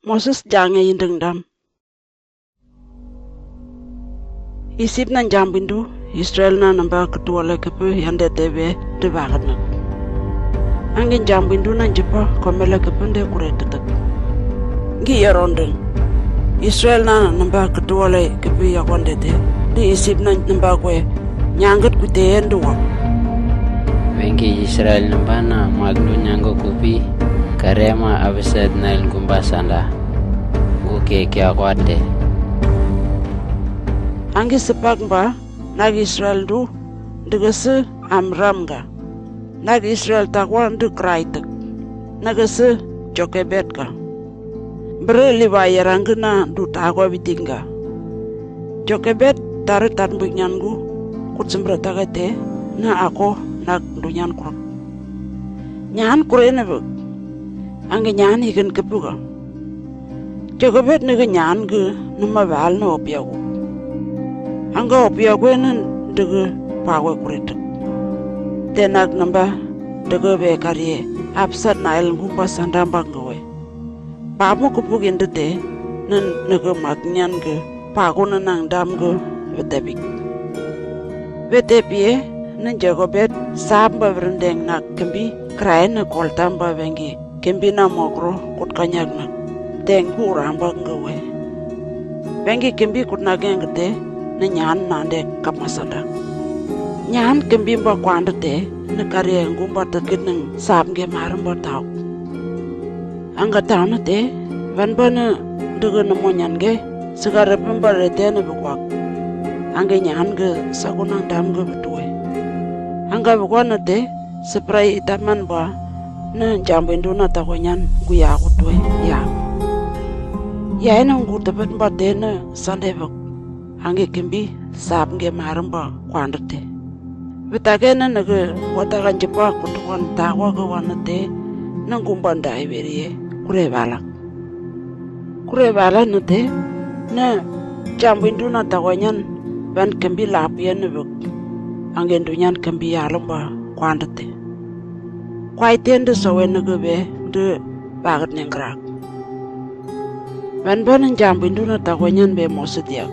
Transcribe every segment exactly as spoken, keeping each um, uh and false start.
Moses jaŋe inding dam. Isip na jampindu Israel na namba ketuwole kepi yande te be debakadnuk. Angin jampindu na jipa komele kepinde kuretetek. Ngi yeronding. Israel na namba ketuwole kepi yakonde te, di Isip na namba kwe nyaŋget kuteye nduwa. Wengi Israel namba na magdu nyaŋge kupi, kare ma abisad Nail gumba sanda. Ngu ke kiakwate. Angin sepak mba, nak Israel du, degesi Amram ga. Nak Israel takwa ndu keraitek. Negesi Jokebed ga. Bere liwa yeraŋgi na du takwa biting ga. Jokebed tare tatmbuk nyan gu kutsumbere takete, na ako nak du nyan kuruk. Nyan kure nebek. Angin nyan iken kepi ga. Jokebed nege nyan ge numa bal na opiaku. Angin opiaku ene dege pakwe kuretek. Te nak namba dege be karie abisad Nail gumba sanda mbak ngewe. Pamu kepuk inde te, ne nege mak nyan ge paku ne naŋ dam ge wetebik. Wetebie, ne Jokebed sap mba berendeng nak kembi keraine koltam mba wengi kembi na mokro kutkanyak nak deng ku rambak ngewe. Wengi kembi kutnakyang te, ne nyan nande kapmasandak. Nyan kembi mba kwande te, ne karie gumba tekit neŋ sap nge mare mba tauk. Angin taune te, wanba ne dege nemo nyan ge, sika repe mba rete ne bekwak. Angin nyan ge saku naŋ dam ge betue. Angin bekwa ne te, seprai itaman ba, ne jampindu na takwa nyan guya kutue ya. Ya ene ngu tebet mba te ne sande bek. Angin kembi sap nge mare mba kwande te. Betake ne nege watakan jipa kutukan takwa ge wane te, ne gumba ndai berie kure balak. Kure bala ne te, ne jampindu na takwa nyan wan kembi lapie nebek. Angin du nyan kembi yalom ba kwande te. Kwai te nde sowe nege be nde bakad nengrak. Wanba ne jampindu na takwa nyan be Moses diak.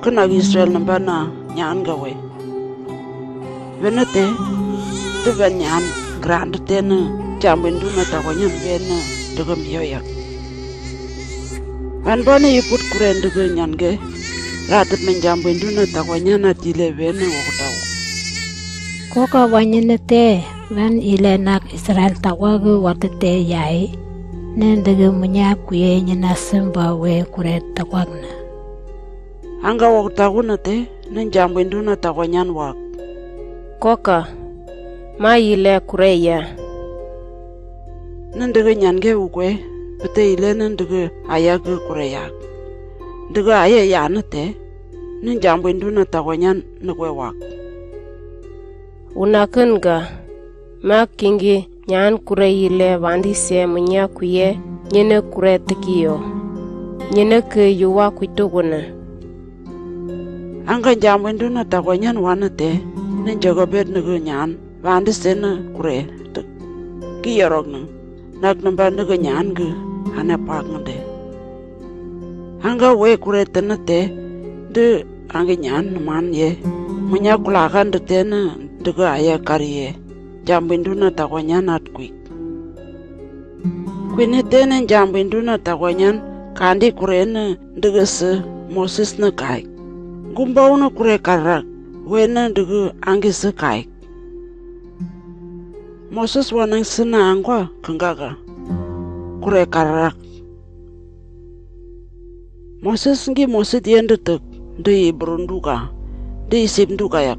Kenak Israel namba na nyan gawe. Wene te, te wan nyan grande te ne jampindu na takwa nyan wene dege mioyak. Wanba ne iput kure dege nyan ge, ratep men jampindu na takwa nyan a tile wene woktaw. Koka wanyene te, wan ile nak Israel takwa ge watete yai, ne dege munya kuye nyina semba we kure takwak ne. Angin woktaw ne te, ne jampindu na takwa nyan wak. Koka, ma ile kure ya. Ne dege nyan ge ukwe, bete ile ne dege aya ge kure yak. Dege aya ya ne te, ne jampindu na takwa nyan ne kwe wak. Unaken ga, ma kingi nyan kure ile wandi se munya kuye, nyene kure tekiyo. Nyene ke yuwa kuitukune. Angin jampindu na takwa nyan wane te, ne Jokebed nege nyan wandi se ne kure tek. Ki yorok ne, nak namba nege nyan ge ane pak ngende. Angin we kure tene te, de angin nyan neman ye. Munya kulakan de tene dege aya kari ye. Jampindu na takwa nyan at kwik. Kwinete ne jampindu na takwa nyan kandi kure ne dege se Moses ne kaik. Gumba une kure karrak, wene dege angin se kaik. Moses waneŋ sene aŋwa kenggaga. Kure karrak. Moses ngi Moses diende tek, de Ibru nduka, de Isip nduka yak.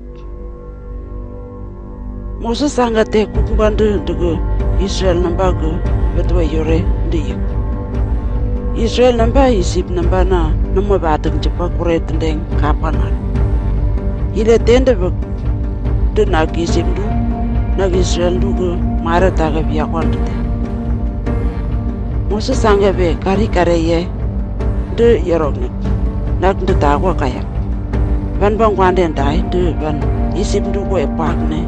Moses aŋa te kukmbande dege Israel namba ge betwe yore de yik. Israel namba Isip namba na nemo batek jipa kure tendeŋ kapanar. Ile tende bek de nak Isip ndu, nak Israel ndu ge mare take biakwan de te. Moses aŋa be kari kare ye, de yorok nek, nak de takwa kayak. Ban ba ŋwande ndai, de ban Isip ndu kwe pak ne,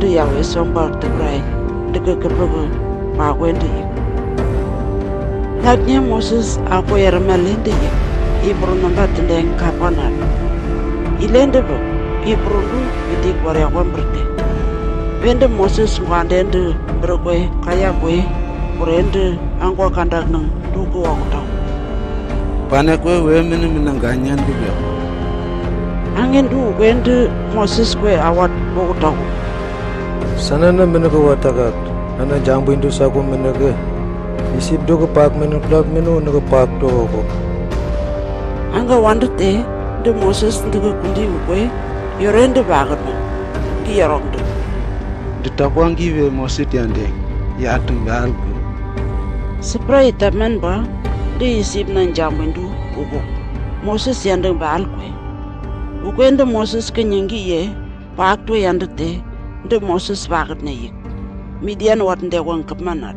de yawe sombar tebrai, de ke kepege pak wende yik. Nagnya Moses a kwe eremel ende yek, Ibru namba tendeng kapan ad. Ilende bek, Ibru ndu witik ware a kwe mberte. Wende Moses ngwande ndu mbere kwe kayak kwe, kure ndu angwa kandak nang ndu kwe wakutau. Pane kwe we mene mene nganyan ndu bek. Ange ndu kwe ndu Moses kwe awat wakutau. Sanene mene kwe watakat, nana jambwi ndu sa kwe mene kwe. Isip duk paak mene plak mene o nege paak duk oko. Ange wande te, ndu Moses ndu kwe kundi ukwe, yore ndu baket nang, ngi yorok ndu. Ndu takwa ngi we Moses yande, yatung baal kwe. Sipra itamen ba, ndu Isip nang jambwi ndu uko. Moses yande baal kwe. Ukwe ndu Moses kenyengi ye, paak duk yande te, ndu Moses baket ne yik. Midian wat nde wang kemanat.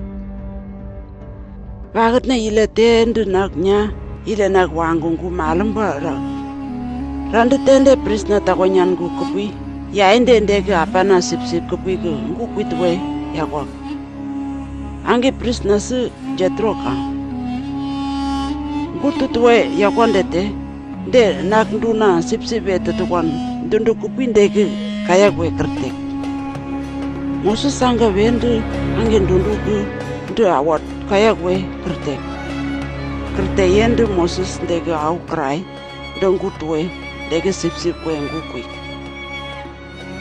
Baket ne ile te ndu nagnya, ile nag wangu ngu malem ba ra. Rande te nde prisna takonyan ngu kepwi, ya ende nde ke apana sipsip kepwi ke ngu kwit we yakwak. Ange prisna se Jetro ka. Ngu tut we yakwande te, nde nag ndu na sipsip e tetekwan, dundu kepwi nde ke kayak we kertek. Moses ange we ndu, ange dundu ke ndu awat kayak we kertek. Kertek ye ndu Moses nde ke au kerai, ndu ngu tut we, nde ke sipsip kwe ngu kwik.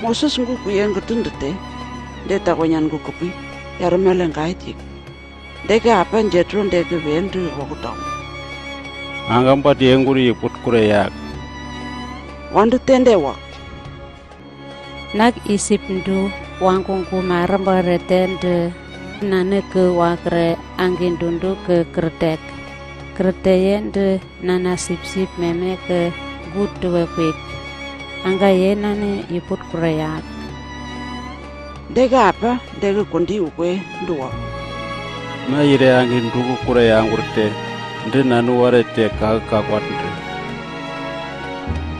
Moses ngu kwi e ngetu ndu te, nde takonyan ngu kepwi, yaremel e ngai tik. Nde ke apan Jetro nde ke we ndu wakutau. Ange mbat ye ngu ri put kure yak. Wande te nde wak. Nag Isip ndu wangu ngu marem ba re te ndu nane ke wakre ange dundu ke kertek. Kertek ye ndu nana sipsip meme ke ngu tut we kwik. Ange ye nane i put kure yak. Nde ke apa, nde ke kundi ukwe ndu wak. Ma ire ange dundu ke kure yak ngur te, ndu nanu ware te kak kakwat ndu.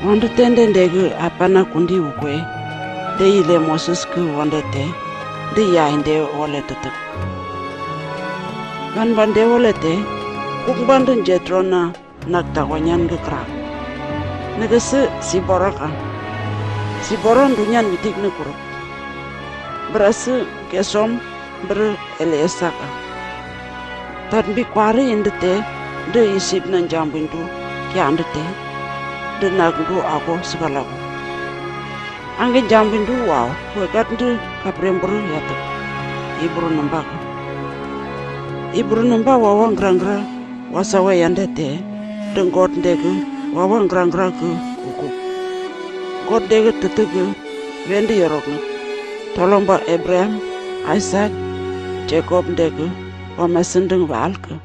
Wande te nde nde ke apana kundi ukwe, nde ile Moses ke wande te, ndu ya inde wole tetek. Ban ba nde wole te, kuk ba ndu Jetro na nag takonyan ngu krak. Nege se Sipora ka. Sipora ndu nyan witik ne kuruk. Bere se Gesom bere Eleasa ka. Tad mbi kwari inde te, ndu Isip nang jambwi ndu kiande te, ndu nag ndu ako sekalaku. Ange jambwi ndu waw, we gat ndu kaprem buru yatek. Iburu namba ka. Iburu namba wawa ngrangra, wasawe yande te, ndu Gud nde ke, wawa ngrangra ke uku. Gud nde ke tetek ke, we ndu yorok ne. Tolom ba Abraham, Isak, Jakob nde ke, wa mesendeng wal ke.